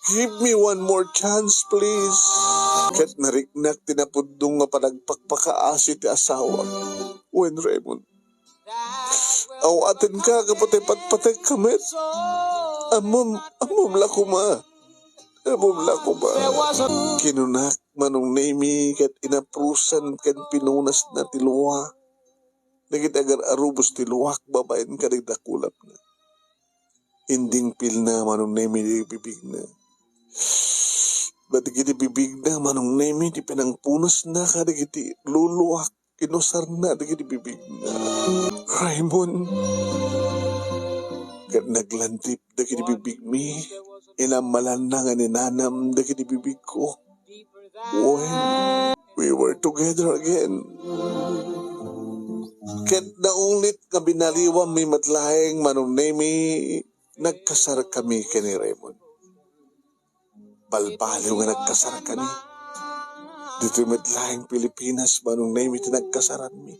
Give me one more chance, please. Ket nariknak ti napudno nga panagpakpakaasi ti asawak. Wen, Raymond, awatenka gapu ta ipatpategka met. Ammom, ammom la koma. Ammom la koma. Kinunak, Manong Nemi, ket inaprusan ken pinunasna ti lua. Dagiti agar-arubos ti luak babaen kadagiti dakulapna. Indingpilna, Manong Nemi, ti bibigna. Dagiti bibigna, Manong Nemi, ti pinangpunasna kadagiti luluak. inusarna dagiti bibigna. Raymond, ket naglantip dagiti bibigmi, inammalanna nga ninanam dagiti bibigko. When we were together again. Ket naunglit nga binaliwanmi met laeng, Manong Nemi, nagkasarkami ken ni Raymond. Balbaliw nga nagkasarkami. Ditoy met laeng Pilipinas, Manong Nemi, ti nagkasaranmi.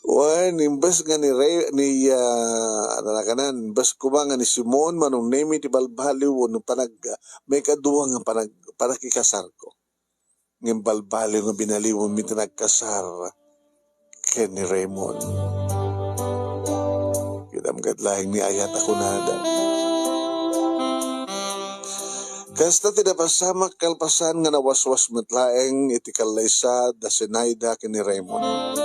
Wen, imbes nga ni Ray, ni, ah, ano na kanan, imbes koma nga ni Simon, Manong Nemi, ti balbaliw, wenno panag-, maikadua nga panag-, panakikasarko. Ngem balbaliw nga binaliwanmi ti nagkasar ken ni Raymond. Kitaem ket laeng ni ayat a kunada. Kasta ti napasamak kalpasan nga nawaswas met laeng iti kallaysa da Zenaida ken ni Raymond.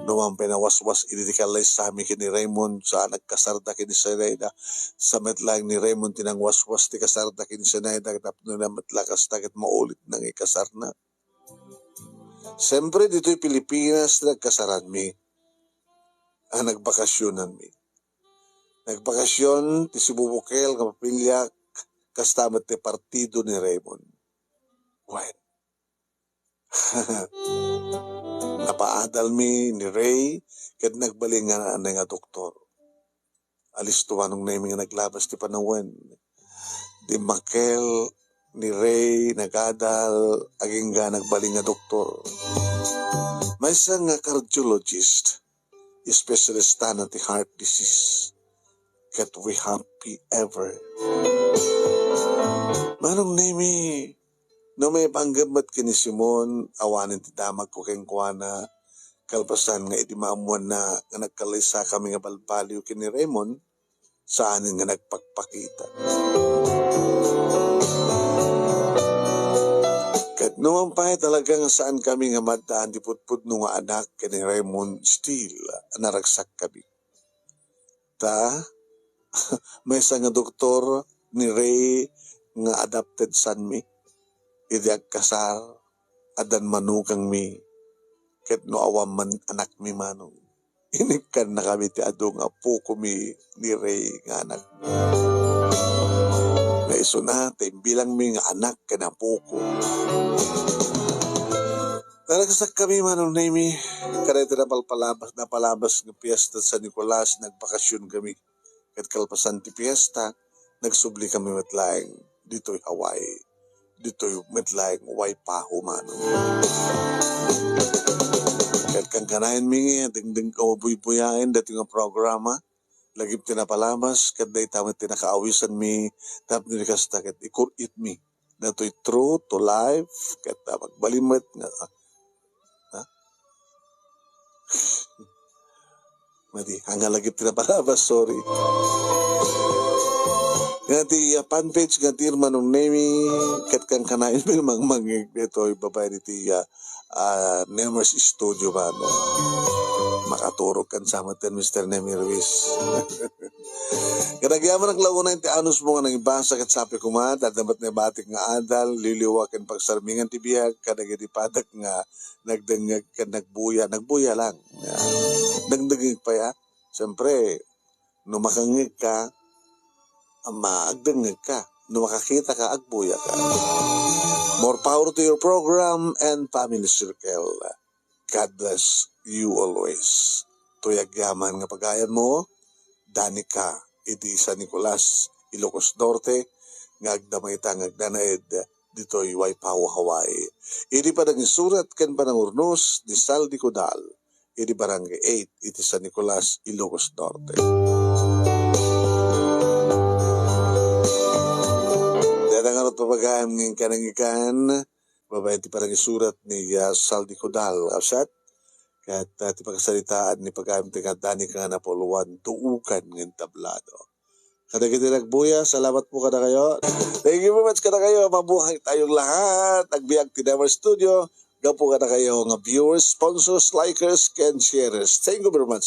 Numan pay nawaswas idi ti kallaysami ken ni Raymond, sa nagkasarda ken ni Zenaida, sa met laeng ni Raymond ti nangwaswas ti kasarda ken ni Zenaida, tapno na met la kasta ket maulitna nga ikasarna. Siyempre, ditoy Pilipinas, nagkasaranmi. Ah, nagbakasyonanmi. Nagbakasyon ti sibubukel nga pamiliak, kasta met ti partido ni Raymond. Wen. Napaadalmi ni Ray, ket nagbalin nga anay nga doktor. Alisto Manong Nemi nga naglabas ti panawen. Dimmakkel ni Ray, nagadal, agingga nagbalin nga doktor. Maysa nga cardiologist, specialista na ti heart disease. Ket we happy ever. Manong Nemi, no maipanggep met ken ni Simon, awanen ti damagko kenkuana, kalpasan nga idi maammoanna nga nagkallaysakami nga balbaliw ken ni Raymond, saanen nga nagpakpakita. Ket numan pay talaga nga saankami nga maaddaan ti pudpudno nga anak ken ni Raymond, still, naragsakkami. Ta, maysa nga doktor ni Ray nga adopted sonmi. Idi agkasar, addan manukangmi, ket no awan man anakmi, Manong, inikkannakami ti adu nga apokomi ni Ray nga anakmi. Nga isuna, ta imbilangmi nga anak ken apoko. Naragsakkami, Manong Nemi, kadagiti napalpalabas, napalabas nga piesta San Nicolas, nagbakasionkami. Ket kalpasan ti piesta, nagsublikamin met laeng ditoy Hawaii, ditoy met laeng Waipahu, Manong. Ket kankanayanmi nga dengdengko a buybuyaen daytoy nga programa, lagip ti napalabas, ket dayta met ti nakaawisanmi, tapno di kasta ket ikur-itmi daytoy True to Life, ket, ah, magbalin met nga, ah, ha? Madi, ania lagip ti napalabas, sorry. Nga ti, ah, fan page nga ti Manong Nemi, ket kankanayon mi mangmangngeg daytoy babaen iti, ah, ah, Nemer's Studio, Manong. Makaturog kan sa met ken Mister Nemi Ruiz. Ket agyamanak la unay ti anusmo nga nangibasa ket sapay koma, adda met naibatik nga adal, liwliwa ken pagsarmingan ti biag kadagiti padak nga nagdengngeg ken nagbuya, nagbuya lang. Dengdengngeg pay, ah. Siyempre, no makangngegka, ma-, agdengngegka. No makakitaka, agbuyaka. More power to your program and family circle. God bless you always. Toy agyaman nga pagayanmo, Danica, idi San Nicolas, Ilocos Norte, nga agdama ita nga agnanaed ditoy Waipahu, Hawaii. Idi panangisurat ken panangurnos ni Saldi Codal, idi Barangay eight, iti San Nicolas, Ilocos Norte. Dayta ngarud, papagayam, nga inkanangikan, babaen ti panangisurat ni, ah, Saldi Codal, kapsat, ket, ah, ti pakasaritaan ni pagayam ti nga Danica nga napuluan, duugan nga entablado. Kadagiti nagbuya, salamat po kadakayo. Thank you very much kadakayo. Mabuhay tayong lahat. Agbiag ti Never Studio. Gapu kadakayo nga viewers, sponsors, likers, ken sharers. Thank you very much.